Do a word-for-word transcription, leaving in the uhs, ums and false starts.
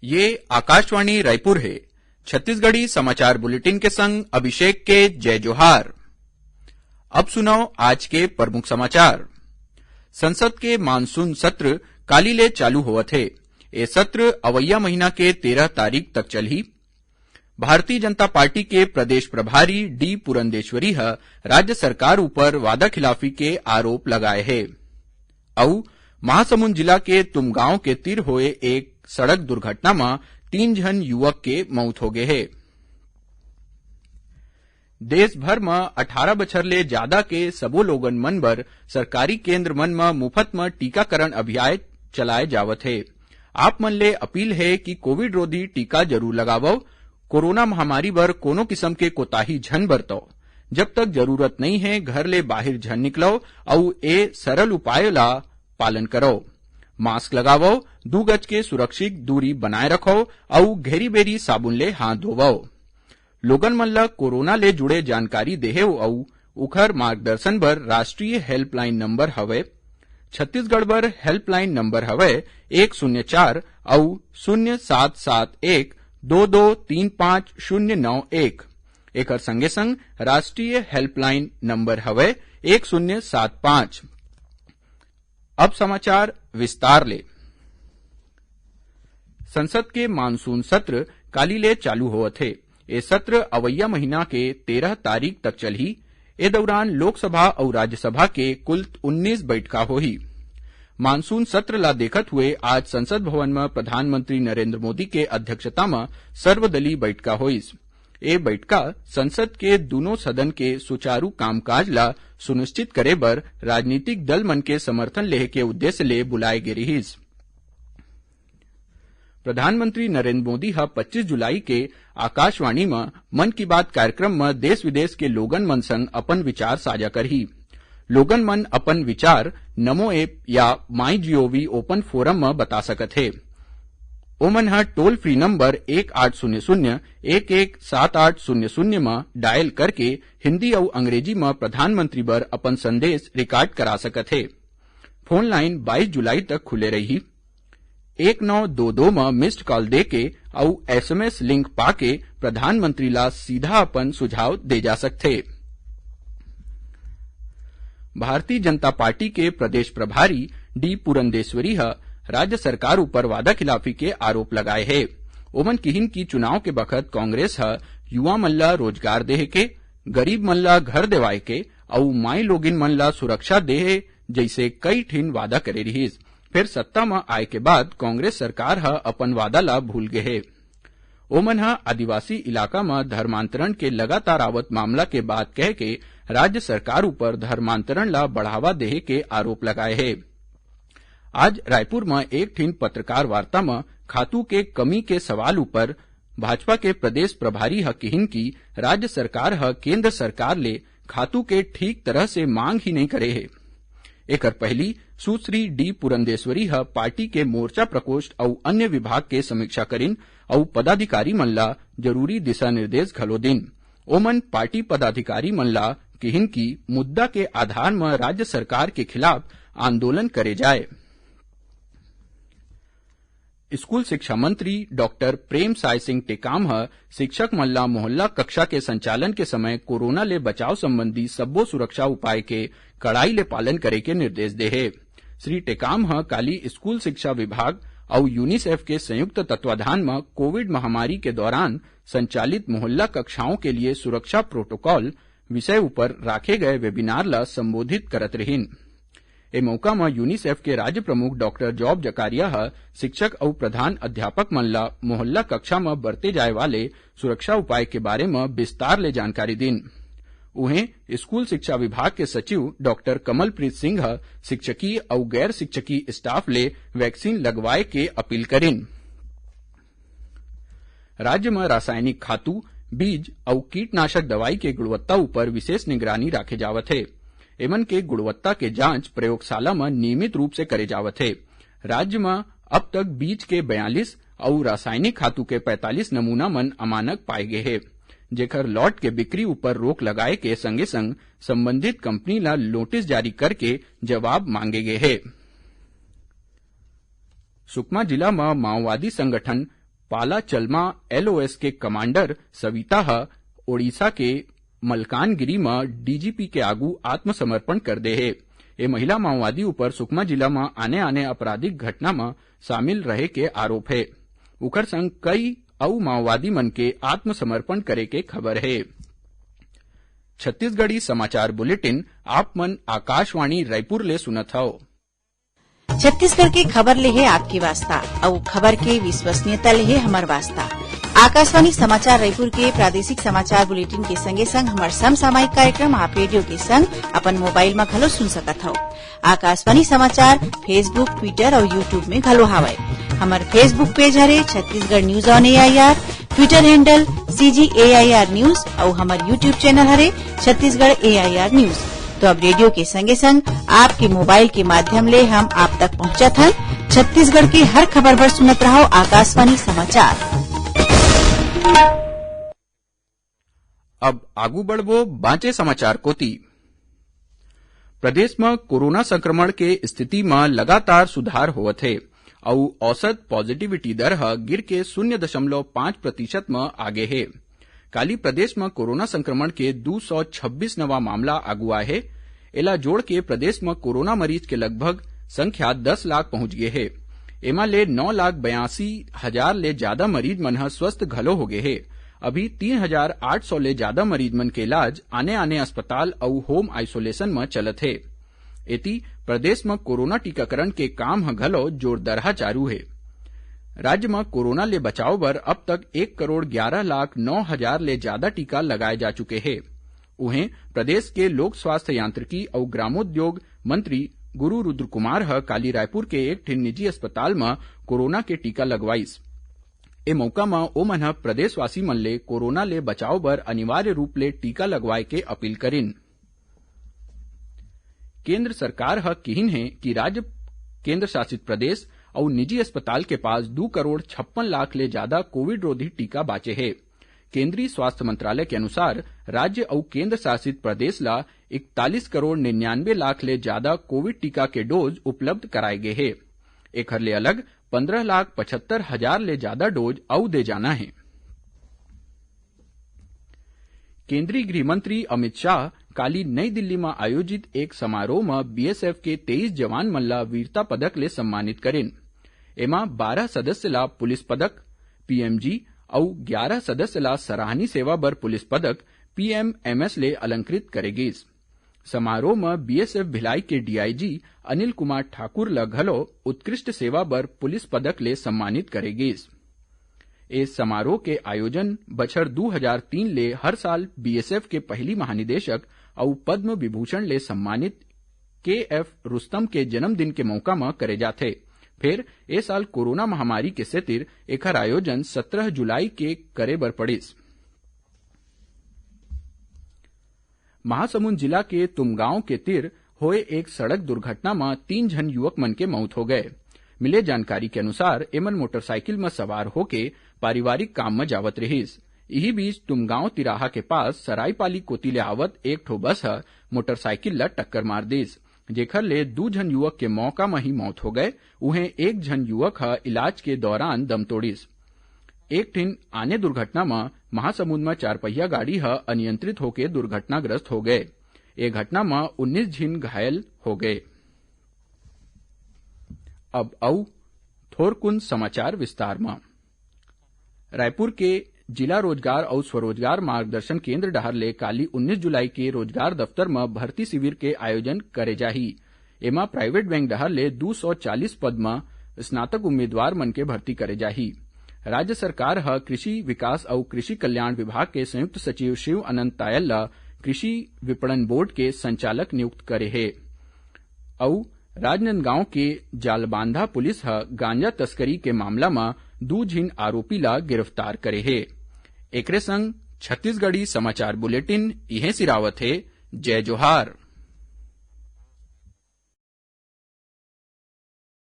ये आकाशवाणी रायपुर हे। छत्तीसगढ़ी समाचार बुलेटिन के संग अभिषेक के जय जोहार। अब सुनव आज के प्रमुख समाचार। संसद के मानसून सत्र काली ले चालू होवत हे। ए सत्र अवइया महीना के तेरह तारीख तक चलही। भारतीय जनता पार्टी के प्रदेश प्रभारी डी पुरंदेश्वरी ह राज्य सरकार ऊपर वादा खिलाफी के आरोप लगाए हे। अउ महासमुंद जिला के तुमगांव के तीर होए एक सड़क दुर्घटना म तीन झन युवक के मउत हो गे हे। देश भर म अठारह बछर ले जादा के सबो लोगन मन बर सरकारी केंद्र मन म मुफत म टीकाकरण अभियान चलाए जावत हे। आप मन ले अपील हे कि कोविड रोधी टीका जरूर लगावव। कोरोना महामारी बर कोनो किसम के कोताही झन बरतव। जब तक जरूरत नइ हे, घर ले बाहिर झन निकलव अउ ए सरल उपाय ला पालन करव। मास्क लगावव, दू गज के सुरक्षित दूरी बनाए रखव अउ घेरी-बेरी साबुन ले हाथ धोवव। लोगन मन ल कोरोना ले जुड़े जानकारी देहे अउ उखर मार्गदर्शन बर राष्ट्रीय हेल्पलाइन नंबर हवय। छत्तीसगढ़ बर हेल्पलाइन नंबर हवय एक शून्य चार अउ शून्य सात सात एक दो दो तीन पाँच शून्य नौ एक। एकर संगे संग राष्ट्रीय हेल्पलाइन नंबर हवय एक शून्य सात पाँच। अब समाचार विस्तार ले। संसद के मानसून सत्र काली ले चालू होवत हे। ए सत्र अवइया महीना के तेरह तारीख तक चलही। ए दौरान लोकसभा अउ राज्यसभा के कुल उन्नीस बइठका होही। मानसून सत्र ला देखत हुए आज संसद भवन म प्रधानमंत्री नरेंद्र मोदी के अध्यक्षता म सर्वदलीय बइठका होइस। ए बइठका संसद के दूनों सदन के सुचारू कामकाज ला सुनिश्चित करे बर राजनीतिक दल मन के समर्थन लेहे के उद्देश्य ले बुलाए गे रिहिस। प्रधानमंत्री नरेंद्र मोदी ह पच्चीस जुलाई के आकाशवाणी म मन की बात कार्यक्रम म देश विदेश के लोगन मन संग अपन विचार साझा करही। लोगन मन अपन विचार नमो ऐप या माई जीओवी ओपन फोरम म बता सकत हे। ओमन ह टोल फ्री नंबर एक आठ शून्य शून्य एक एक सात आठ शून्य शून्य म डायल करके हिंदी अउ अंग्रेजी म प्रधानमंत्री बर अपन संदेश रिकॉर्ड करा सकत हे। फोन लाइन बाईस जुलाई तक खुले रही। एक नौ दो दो म मिस्ड कॉल देके अउ एसएमएस लिंक पाके प्रधानमंत्री ला सीधा अपन सुझाव दे जा सकथे। भारतीय जनता पार्टी के प्रदेश प्रभारी डी पुरंदेश्वरी ह राज्य सरकार ऊपर वादा खिलाफी के आरोप लगाए हे। ओमन किहिन कि चुनाव के बखत कांग्रेस ह युवा मन ला रोजगार देहे के, गरीब मन ला घर देवाए के अउ माई लोगिन मन ला सुरक्षा देहे जइसे कई ठिन वादा करे रिहिस, फेर सत्ता म आए के बाद कांग्रेस सरकार ह अपन वादा ला भूल गे हे। ओमन ह आदिवासी इलाका म धर्मांतरण के लगातार आवत मामला के बात कह के राज्य सरकार ऊपर धर्मांतरण ला बढ़ावा देहे के आरोप लगाए हे। आज रायपुर म एक ठिन पत्रकार वार्ता म खातू के कमी के सवाल ऊपर भाजपा के प्रदेश प्रभारी ह किहिन कि राज्य सरकार ह केंद्र सरकार ले खातू के ठीक तरह से मांग ही नइ करे हे। एकर पहिली सुश्री डी पुरंदेश्वरी ह पार्टी के मोर्चा प्रकोष्ठ अउ अन्य विभाग के समीक्षा करिन अउ पदाधिकारी मन ला जरूरी दिशा निर्देश घलो दिन। ओमन पार्टी पदाधिकारी मन ला किहिन कि मुद्दा के आधार म राज्य सरकार के खिलाफ आंदोलन करे जाए। स्कूल शिक्षा मंत्री डॉक्टर प्रेम साय सिंह टेकाम ह शिक्षक मन ला मोहल्ला कक्षा के संचालन के समय कोरोना ले बचाव संबंधी सब्बो सुरक्षा उपाय के कड़ाई ले पालन करे के निर्देश दे हे। श्री टेकाम ह काली स्कूल शिक्षा विभाग अउ यूनिसेफ के संयुक्त तत्वाधान म कोविड महामारी के दौरान संचालित मोहल्ला कक्षाओं के लिए सुरक्षा प्रोटोकॉल विषय ऊपर राखे गए वेबिनार ला संबोधित करत रहिन। ए मौका म यूनिसेफ के राज्य प्रमुख डॉक्टर जॉब जकारिया ह शिक्षक अउ प्रधान अध्यापक मन ला मोहल्ला कक्षा म बरते जाए वाले सुरक्षा उपाय के बारे म विस्तार ले जानकारी दिन। उहें, स्कूल शिक्षा विभाग के सचिव डॉक्टर कमलप्रीत सिंह ह शिक्षकी अउ गैर शिक्षकी स्टाफ ले वैक्सीन लगवाए के अपील करिन। राज्य म रासायनिक खातू, बीज अउ कीटनाशक दवाई के गुणवत्ता ऊपर विशेष निगरानी राखे जावत हे। एमन के गुणवत्ता के जांच प्रयोगशाला म नियमित रूप से करे जावत हे। राज्य म अब तक बीज के बयालीस अउ रासायनिक खातू के पैंतालीस नमूना मन अमानक पाए गे हे, जेकर लॉट के बिक्री ऊपर रोक लगाए के संगे-संग संबंधित कंपनी ला नोटिस जारी करके जवाब मांगे गे हे। सुकमा जिला म माओवादी संगठन पाला चलमा एलओएस के कमांडर सविता ह ओडिशा के मलकानगिरी म डीजीपी के आगू आत्मसमर्पण कर दे हे। ए महिला माओवादी ऊपर सुकमा जिला म आने-आने आपराधिक घटना म शामिल रहे के आरोप हे। उखर संग कई अउ माओवादी मन के आत्मसमर्पण करे के खबर हे। छत्तीसगढ़ी समाचार बुलेटिन आप मन आकाशवाणी रायपुर ले सुनत हव। छत्तीसगढ़ के खबर ले हे आपके वास्ता, अउ खबर के विश्वसनीयता ले हे हमर वास्ता। आकाशवाणी समाचार रायपुर के प्रादेशिक समाचार बुलेटिन के संगे संग हमर समसामयिक कार्यक्रम आप रेडियो के संग अपन मोबाइल म घलो सुन सकत हव। आकाशवाणी समाचार Facebook, Twitter अउ YouTube में घलो हावय। हमर Facebook पेज हरे Chhattisgarh news on AIR, Twitter handle CG AIR news अउ हमर YouTube चैनल हरे छत्तीसगढ़ एआईआर न्यूज। तो अब रेडियो के संगे संग आपके मोबाइल के माध्यम ले हम आप तक पहुंचत हन। छत्तीसगढ़ के हर खबर बर सुनत रहो आकाशवाणी समाचार। अब आगू बढ़बो बांचे समाचार कोती। प्रदेश म कोरोना संक्रमण के स्थिति म लगातार सुधार होवत हे अउ औसत पॉजिटिविटी दर ह गिर के शून्य दशमलव पाँच प्रतिशत म आगे हे। काली प्रदेश म कोरोना संक्रमण के दू सौ छब्बीस नवा मामला आगू आए हे। एला जोड़ के प्रदेश म कोरोना मरीज के लगभग संख्या दस लाख पहुंच गे हे। एमा ले नौ लाख बयासी हजार ले जादा मरीज मन ह स्वस्थ घलो हो गे हे। अभी तीन हजार आठ सौ ले जादा मरीज मन के इलाज आने-आने अस्पताल अउ होम आइसोलेशन म चलत हे। एती प्रदेश म कोरोना टीकाकरण के काम ह घलो जोरदरहा चालू हे। राज्य म कोरोना ले बचाव बर अब तक एक करोड़ ग्यारह लाख नौ हजार ले जादा टीका लगाए जा चुके हे। उहें, प्रदेश के लोक स्वास्थ्य यांत्रिकी अउ ग्रामोद्योग मंत्री गुरु रुद्र कुमार ह काली रायपुर के एक ठिन निजी अस्पताल म कोरोना के टीका लगवाइस। ए मौका म ओमन ह प्रदेशवासी मन ले कोरोना ले बचाव बर अनिवार्य रूप ले टीका लगवाए के अपील करिन। केंद्र सरकार ह किहिन हे कि राज्य, केंद्र शासित प्रदेश अउ निजी अस्पताल के पास दू करोड़ छप्पन लाख ले जादा कोविड रोधी टीका बांचे हे। केंद्रीय स्वास्थ्य मंत्रालय के अनुसार, राज्य अउ केंद्र शासित प्रदेश ला इकतालीस करोड़ निन्यानवे लाख ले जादा कोविड टीका के डोज उपलब्ध कराए गे हे। एखर ले अलग पंद्रह लाख पचहत्तर हजार ले जादा डोज अउ दे जाना हे। केंद्रीय गृह मंत्री अमित शाह काली नई दिल्ली म आयोजित एक समारोह म बीएसएफ के तेईस जवान मन ला वीरता पदक ले सम्मानित करिन। एमा बारह सदस्य ला पुलिस पदक, पीएमजी, अउ ग्यारह सदस्य ला सराहनीय सेवा बर पुलिस पदक, पीएमएमएस, ले अलंकृत करे गिस। समारोह म बीएसएफ भिलाई के डीआईजी अनिल कुमार ठाकुर ल घलो उत्कृष्ट सेवा बर पुलिस पदक ले सम्मानित करे गिस। ए समारोह के आयोजन बछर दू हजार तीन ले हर साल बीएसएफ के पहिली महानिदेशक अउ पद्म विभूषण ले सम्मानित केएफ रुस्तम के जन्मदिन के मौका म करे जाथे। फेर ए साल कोरोना महामारी के सेतिर एखर आयोजन सत्रह जुलाई के करे बर पड़िस। महासमुंद जिला के तुमगांव के तीर होए एक सड़क दुर्घटना म तीन झन युवक मन के मउत हो गए। मिले जानकारी के अनुसार, एमन मोटरसाइकिल म सवार होके पारिवारिक काम म जावत रिहिस। इही बीच तुमगांव तिराहा के पास सरायपाली कोति ले आवत एक ठो बस ह मोटरसाइकिल ल टक्कर मार दिस, जेखर ले दू झन युवक के मौका म ही मौत हो गए। उहें, एक झन युवक ह इलाज के दौरान दम तोड़िस। एक ठिन आने दुर्घटना म महासमुंद म चारपहिया गाड़ी ह अनियंत्रित होके दुर्घटनाग्रस्त हो गए। ए घटना म उन्नीस झिन घायल हो गए। अब अउ थोरकुन समाचार विस्तार म। रायपुर के जिला रोजगार अउ स्वरोजगार मार्गदर्शन केंद्र डहार ले काली उन्नीस जुलाई के रोजगार दफ्तर म भर्ती शिविर के आयोजन करे जाही। एमा प्राइवेट बैंक डहार ले दू सौ चालीस पद म स्नातक उम्मीदवार मन के भर्ती करे जाही। राज्य सरकार ह कृषि विकास अउ कृषि कल्याण विभाग के संयुक्त सचिव शिव अनंत तायल ल कृषि विपणन बोर्ड के संचालक नियुक्त करे हे। अउ राजनांदगांव के जालबांधा पुलिस ह गांजा तस्करी के मामला म दू झिन आरोपी ला गिरफ्तार करे हे। एकरे संग छत्तीसगढ़ी समाचार बुलेटिन इहें सिरावत हे। जय जोहार।